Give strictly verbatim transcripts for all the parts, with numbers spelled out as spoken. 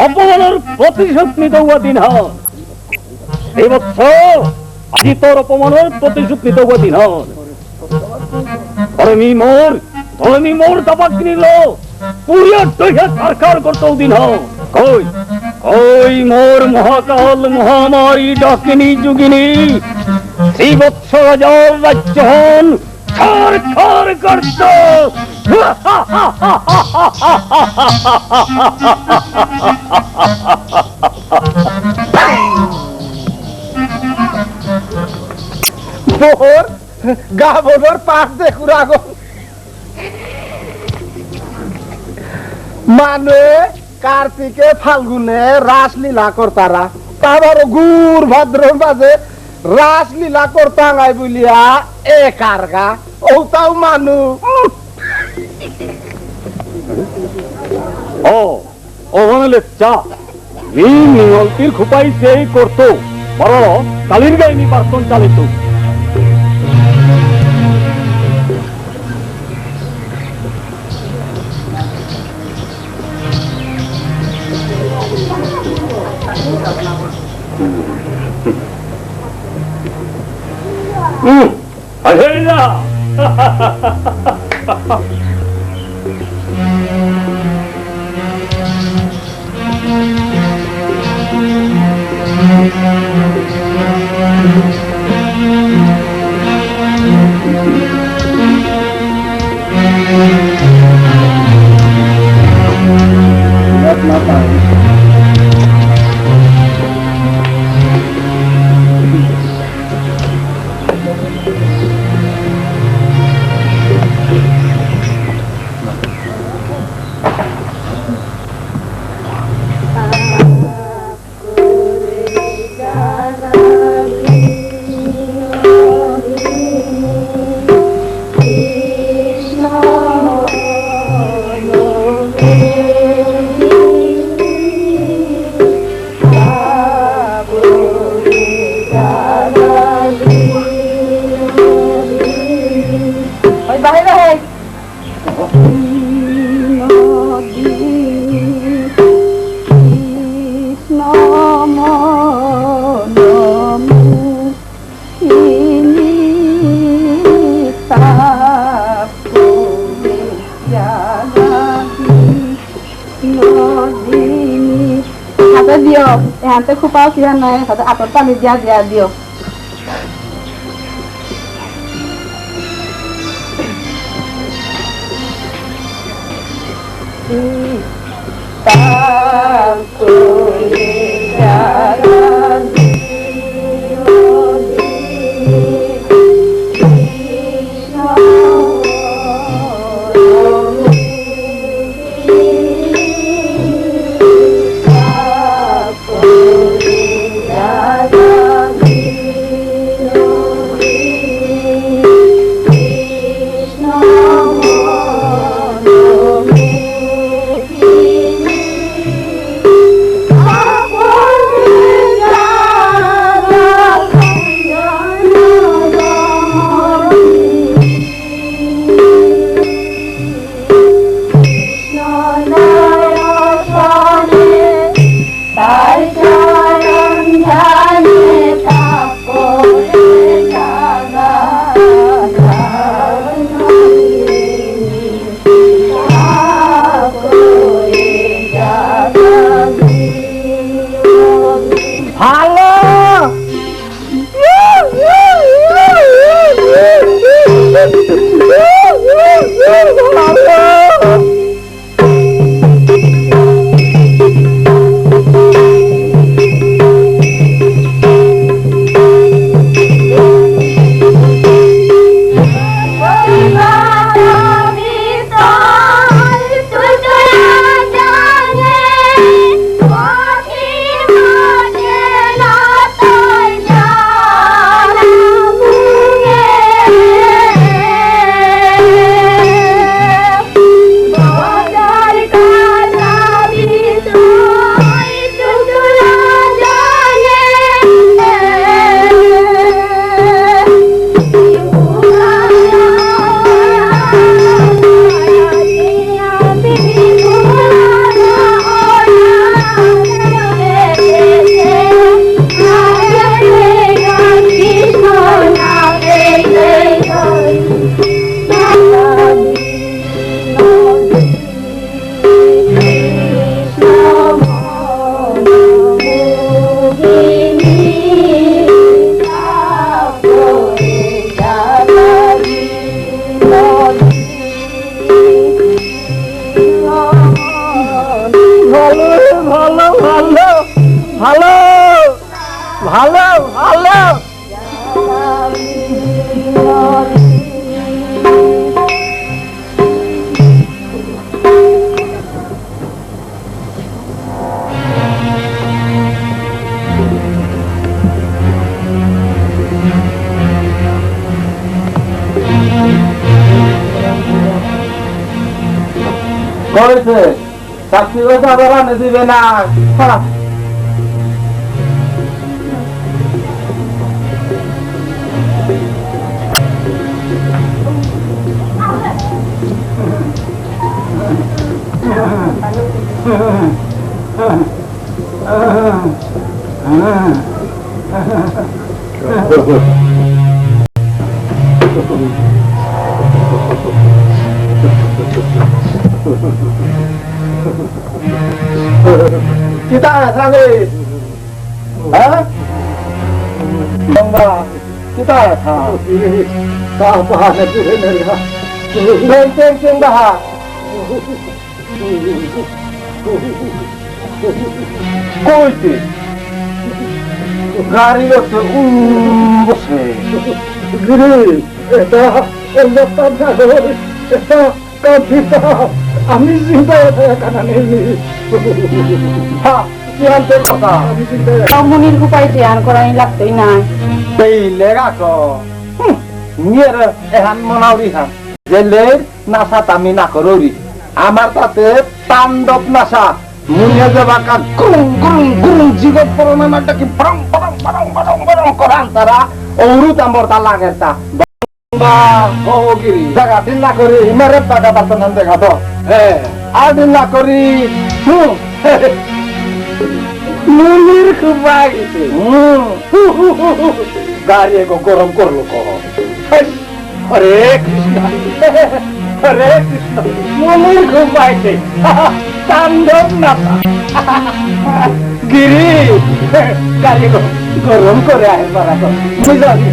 অপমানর প্রতিশোধ নিতে উয়া দিন হন। এই বৎস, আজি তোর অপমানর প্রতিশোধ নিতে উয়া দিন হন। ধর্মী মোর, ধর্মী মোর দাবাগ্নিলো, পুরিয়া দইয়া কারকার করতে উদিন হন। কই, কই মোর মহাকাল, মহামারী, ডাকিনী, যোগিনী, শ্রীবৎস রাজার রাজ্য হন, খর খর করত। মোর গাবনর পাশ দে কুরাগো। মানে কার্তিকে ফাল্গুনে রাসলীলা করতারা, তারপর গুর ভাদ্রর মাঝে রাসলীলা করতাঙাই বুলিয়া এ কারগা, ও তাও মানু। ও, ও মানে লেচ্চা। মি নিঙলতির খুপাই সেই করতো, বড় কালির গাই নি বার্তন চালিত। হুম, আরে না। ওই বাহির বাহির। কৃষ্ণ মন মোহিনী তাপ করিয়া লাগি নদিনী। হাতে দিও, এহানতে খুপাও কিয়া নাই, হাতে আতর তালি দিয়া দিয়া দিও। ভালো, ভালো, ভালো, ভালো, ভালো। কইছে, শাস্তি কথা আবার আনে দিবে না। হ্যাঁ। কিতা সাগরে? হ্যাঁ? লম্বা। কিতা থা? তা বাহানে পুরে নেলা। বেং, বেং, বেং বাহা। কইতে? গাড়ি আছে, উ, বসে। গিরি, এটা অবস্থা না হয়। এটা কাঁদিতা, আমি চিন্তায় থাকা কানা নেই। হা, কি আনতে কথা? আমি চিন্তায় থাকা। মুনির খুপাই যে আন করাই লাগতই না। এই লেগা তো। হুম, নিয়ে রে, এহান মনাউরি হান। জেলের নাশা তামি না করুরি। আমার তাতে তাণ্ডব নাশা। মুনিয়া যাবা কা গুরুং, গুরুং, গুরুং, জিগত পরনা নাটা কি বরং, বরং, বরং, বরং, বরং করান তারা। ঔরু তাম্বর তা লাগের তা। বা, ও, ও, গিরি। জাগা দিন না করি, ইমারে পাকা বাতন হান দেখা তো। হ্যাঁ। আর দিন না করি, হুম। মুনির খুব আগে। হুম। গাড়ি এগো গরম করলো কখন? হরে কৃষ্ণ। হরে কৃষ্ণ। মুনির খুব আগে। তাণ্ডব না। গিরি। গাড়ি এগো গরম করে আহে পারা তো। বুঝলি?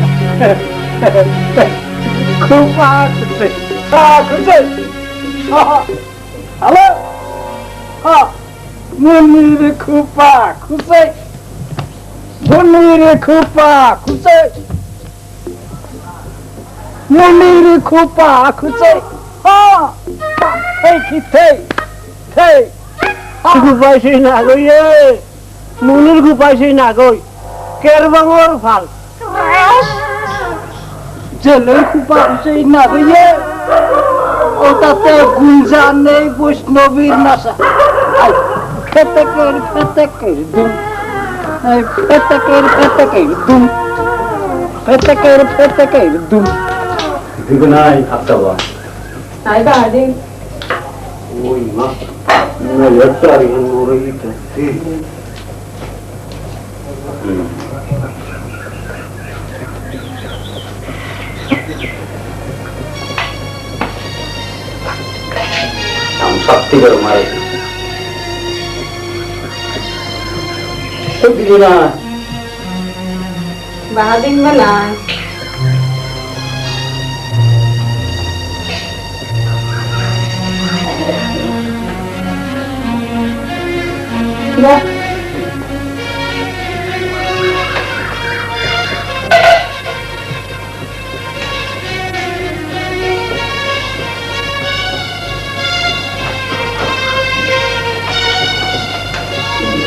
খুব আগে। আ, খুশি। হ্যালো? হ্যাঁ। মুনির খুপা খুশি। মুনির খুপা খুশি। মুনির খুপা খুশি। হ্যাঁ। এই কি থেই? থেই। খুপাইছি না গো ইয়ে। মুনির খুপাইছি না গই। কেরবাঙর ফাল। জেলের খুপা খুশি না হইয়ে, ওটাতে গুঞ্জা নেই বৈষ্ণবীর নাশা। আই, ফেতেকের, ফেতেকের দুম। আই, ফেতেকের, ফেতেকের দুম। ফেতেকের, ফেতেকের দুম। দিবে নাই, হাতটা বা। নাই, বাহাদিন। ওই মা, না, একটা আর এখানে মরে গেছে। আমি সত্যি করে মারা গেছি। তো দিদি না। বাহাদিন বেলা।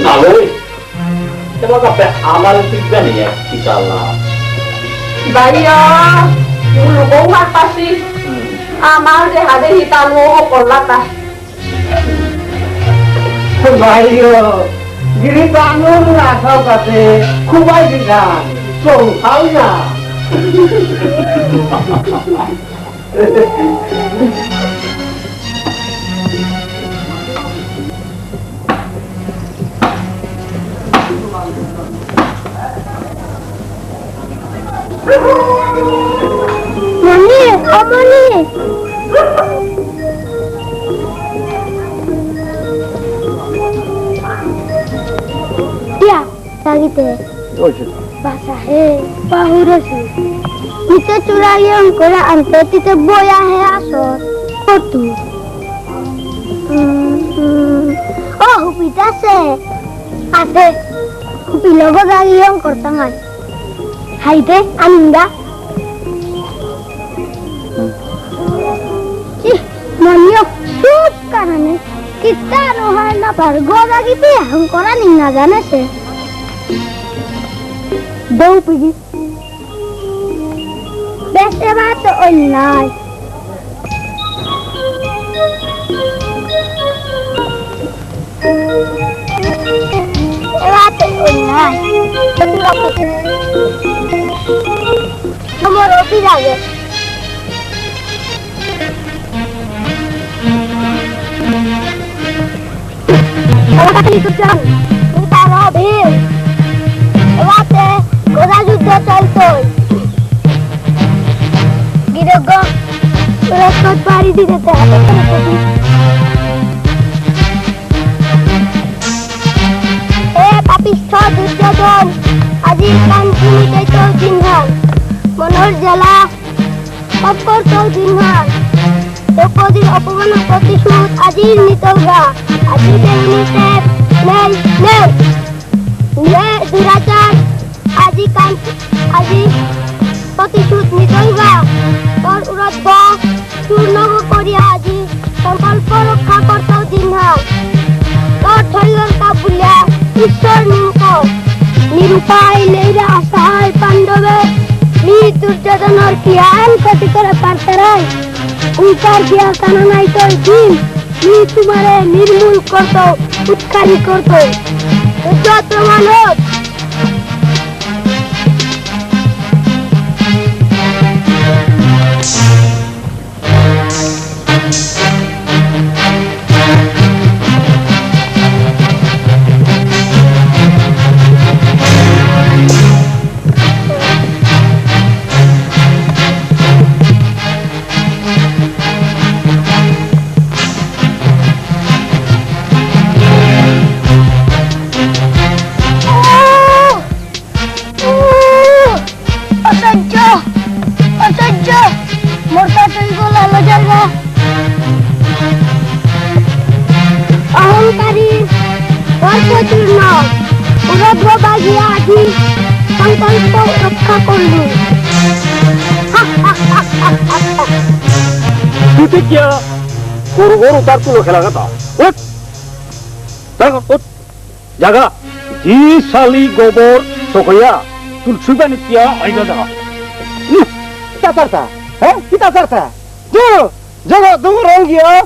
নাগই, তোমার কাছে আমার উচিত জানি কি চালা। ভাইয়া, মুলুকও মারতাছি। হুম। আমার যে হাতে হিতালো করলাতা। ভাইও, গিরি বাঙুর না খাও কাছে, খুবাই দিলাম, চৌ খাও না। মনি, ও মনি। টিয়া, তাগিতে। ওই যে। বাসা হে, পাহুরেছি। নিতে চুড়াইয়া অঙ্করে আনতে তিতে বয়া হে আসর। কতু। উম, উম। ও, পিতাসে, আসে, পিলগো দাগিয়ং করতাঙাই। হাইতে, আনিঙ্গা। ইহ, মনিয়ক, চুপ কারণে, কিত্তা নোহার না পার, গো দাগিতে হাং করা নিঙ্গা জানেসে। দৌ পিগি। বেশ, এবার তো অন্যায়। এবার তো অন্যায়। আমার অফিস আগে। ওটা খালি তো চান, তুমি তারা ভীম। এবারে গোদা যুদ্ধ চলতই। গিরক, তোরা সব বাড়ি দিতে হবে। এ পাপিষ্ঠ দুর্যোধন, আজি কাঞ্চনী দৈত্য সিংহান, মনর জ্বালা, পাপ করতৌ দিনহান। দ্রৌপদীর অপমান প্রতিশোধ আজি নিতৌগা। আজি দেহিনীতে নেই, নেই। নে দুরাচার, আজি কান-, আজি প্রতিশোধ নিতৌগা। তোর উরত চূর্ণ করিয়া আজি সংকল্প রক্ষা করতৌ দিনহান। তোর থইগলকা বুলিয়া ঈশ্বর নিমক। নিরুপায় নেইরা অসহায় পাণ্ডবে, বীর দুর্যোধনর কিহান ক্ষতি করে পারতারাই। উল্টার দিয়া কানা নাই তোর দিন, নি তোমারে নির্মূল করতৌ, উৎখানি করতৌ। যুদ্ধ প্রমাণ হোক। অসহ্য! অসহ্য! মোর তা তুই গোলা লজারগা। অহংকারী, গর্বপূর্ণ, উরধ্ব বাগিয়া আজি সংকল্প রক্ষা করলু। তুই তো কিয়া গরু গরু তার তুলো খেলা কথা। উঠ! দেখো, উঠ! জাগা, জি শালি গোবর সকয়া, তুলসী পানি পিয়া আইগা জাগা। উহ, কিতা চারতা? হ্যাঁ? কিতা চারতা? জো, জো, জো, রঙ্গিয়া।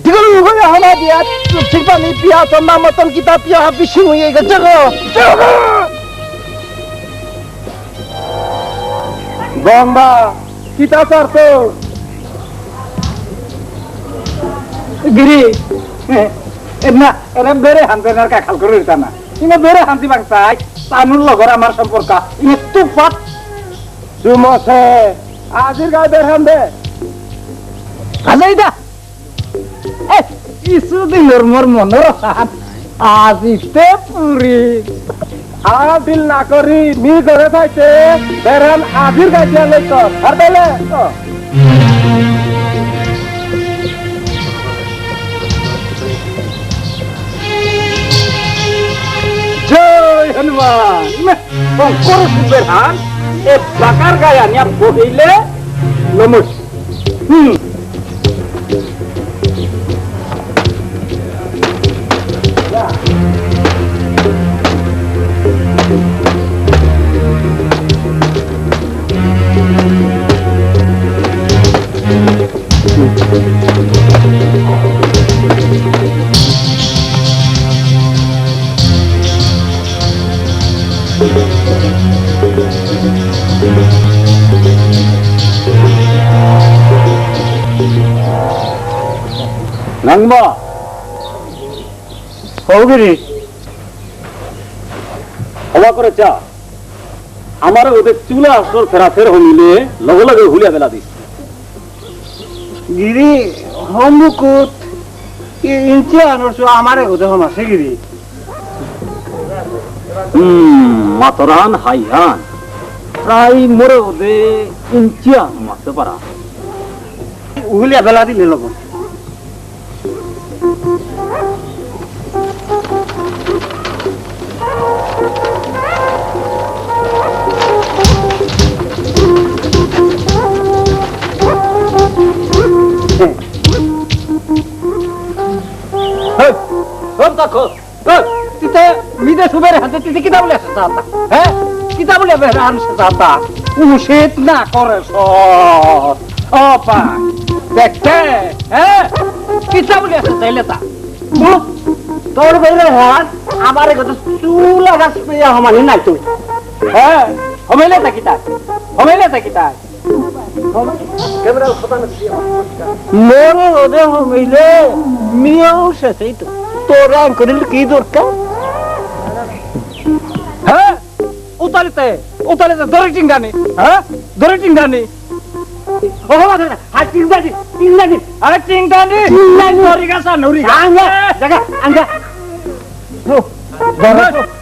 দিগল উগল হামা দিয়া, তুলসী পানি পিয়া, চন্দা মতন কিতা পিয়া, বিশিং হইয়া গেছে গো। জাগা। গঙ্গা, কিতা চারতো? গিরি, এ, এ, না, এরা বেড়ে হানতে না, কাখাল করে দিতা না। ইমে বেড়ে হানতে বাংতাই, তানুর লগর আমার সম্পর্ক, ইমে তুপাত। সুমসে, আজির গায়ে বের হান দে। আজাই দা। এ, ইসু দিনর মোর মনর হান। আজিতে পুরি। আর দিল না করি, মি ঘরে থাইতে, বেরান আজির গাজিয়া লই কর। আর বেলে, ও। জয় হনুমান। মে, শঙ্কর সুন্দর হান, এ বাকার গায়া নিয়া বহিলে, নমস্কার। হুম। নাংবা। হৌগিরি। হবা করে চা। আমার ওদের চুলা আসর ফেরা ফের হমিলে লগে লগে হুলিয়া বেলা দিস। গিরি, হমুকুত, ই-, ইঞ্চি আনর সু আমারে ওদে হমাসে গিরি। হুম, মাতরান হাইহান। প্রায় মোরে ওদে ইঞ্চি আন মাসে পারা। উহুলিয়া বেলা দিলে লবণ। হে, হে, দেখো, হে, তিতে মিদে সুবের হাতে তিতে কিতা বুলে আসে চাতা? হে? কিতা বুলে বেরান আসে চাতা? উচিত না করে স। ও পা, দেখতে, হে? কিতা বুলে আসে চাইলে তা? হুম? তোর বেরে হাত, আমার কত চুলা গাছ পেয়া হমানি নাই তুই। হে? হমাইলে তা কিতা? হমাইলে তা কিতা? মোর ওদে হমিলে মিয়াও শেষেই তো। তোরা আঙ্করিল কি দরকার? হ্যাঁ? উতারিতে, উতারিতে দরে টিংগানি, হ্যাঁ? দরে টিংগানি। ও বাবা, হাত টিংগানি, টিংগানি। আরে টিংগানি। টিংগানি। দরিগা সা নরিগা। আঙ্গা, জাগা, আঙ্গা।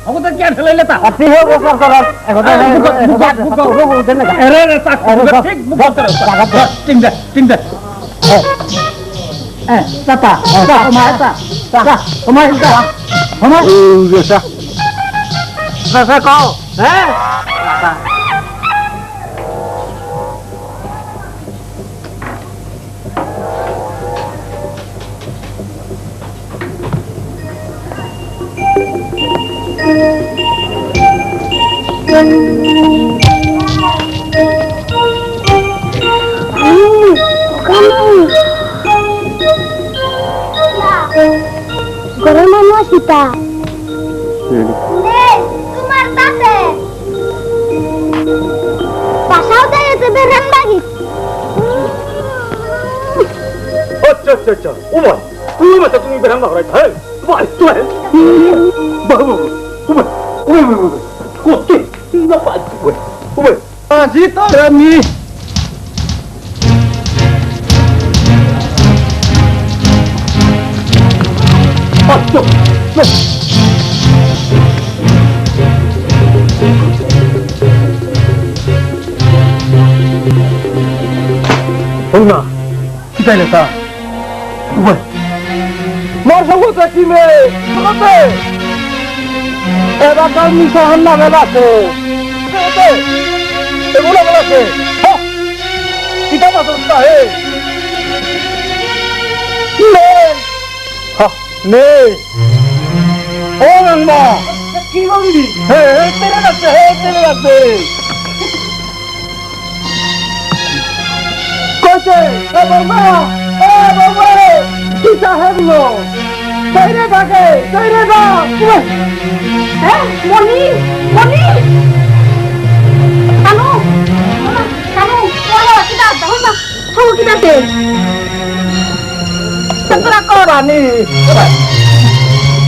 হকতে কিয়া ঠেলাইলে তা? আপনি হোক, ও সরকার, এখন আরে, বুকা, বুকা, বুকা, বুকা, বুকা, বুকা। এরে, এরে, তা, এরে, বুকা, সব, ঠিক, বুকা, সব, বুকা। জাগা দে। টিং দে, টিং দে। এ, এ, তা, তা, তা, তোমার তা, তা, তোমার তা, তোমার। ও, গেছা। চাচা, কও, হ্যাঁ? ঘরর মানু আসিতা। হুম। নে, তোমার তাতে। বাসাও যাই আছে বেরাম বাগি। আচ্ছা, আচ্ছা, আচ্ছা। ও মা, তুমি মা, তুমি বেরাম বাগরাই, হ্যাঁ? বাহ, তুমি। বাহ, বাহ, বাহ। ও মা, ও মা, ও মা, ও মা। করতে, তুমি না পারবে। ও মা। আজি তোর আমি। হুন না, কিতাই লেতা? উবাই। মোর সঙ্গে তো কি মে? কোথাতে? এবার তো মিশা হান্না বেলা আছে। কোথাতে? এগুলো বেলা আছে। হ্যাঁ। কিতা মাছ উঠতা হে? নে। হ্যাঁ, নে। ও নন্না। কি করবি? হে, হে, তেরে কাছে, হে, তেরে কাছে। কইছে, এ বাবা, এ বাবা রে, কি সাহেব লো? কইরে ডাকে, কইরে ডাক। হ্যাঁ, মনি, মনি। কানু, কানু, ওরা কিতা, ওরা, ওরা কিতা তে? তোরা কর। পানি।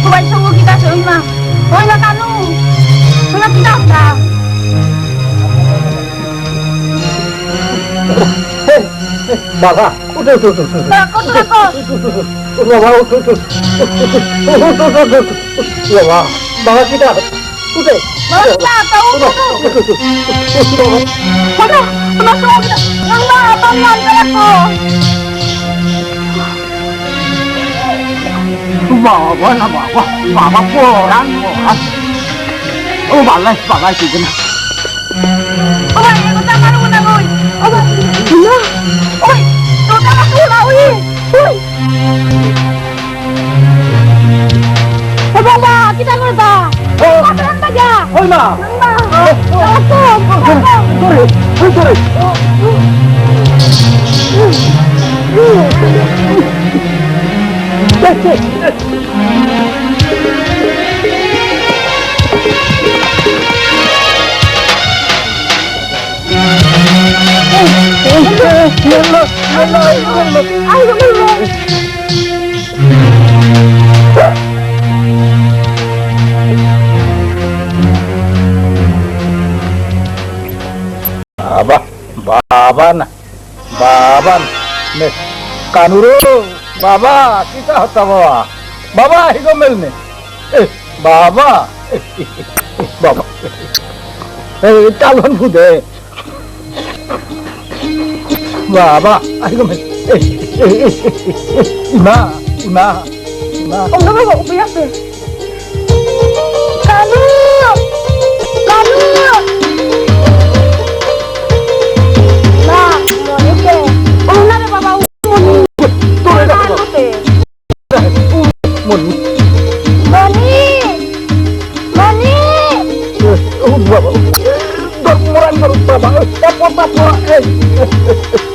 ওরা সব কিতা তে, ওই না, ওই না কানু, ওই না কিতা তা? বাবা, উঠো, উঠো, উঠো, উঠো। রাখো, রাখো। উঠো, বাবা, উঠো, উঠো। উঠো, উঠো, উঠো, উঠো। বাবা, বাবা, কিতা? উঠো। বাবা, কিতা? উঠো, উঠো, উঠো। উঠো, উঠো, উঠো। বাবা। উঠো, উঠো, উঠো। বাবা, বাবা, আনতে রাখো। বাবা না বাবা, বাবা পড়ান, পড়ান। ও বালাই, বালাই, কি না? ও ভাই, এগো তো আমার মনে হয়। ও ভাই, না। ওই, তো তো আমার মনে হয়। ওই। ও বাবা, কিতা করবা? ও। কত রান্না যা? ওই মা। মা। ও, ও, ও, ও, ও, ও। ধরে, ধরে। বাবা, বাবা না, বাবা নে, কানুরো, বাবা, কিতা হতা বাবা? বাবা, হিগো মেলনে। এ, বাবা, এ, এ, এ, এ, বাবা। এ, কালন ফুদে। বাবা, আহিগো মে। এ, এ, এ, এ, এ, ইমা, ইমা, ইমা। অন্য বাবা, উপরে আছে। কালু! কালু! মা, মনেতে। ও না রে বাবা, ও মনে। তোরে দেখো। মা, মতে। মনি। মনি। মনি। এ, ও বাবা। এ, ধর, মরাই ধর, বাবা। এ, বাবা, বাবা। এ।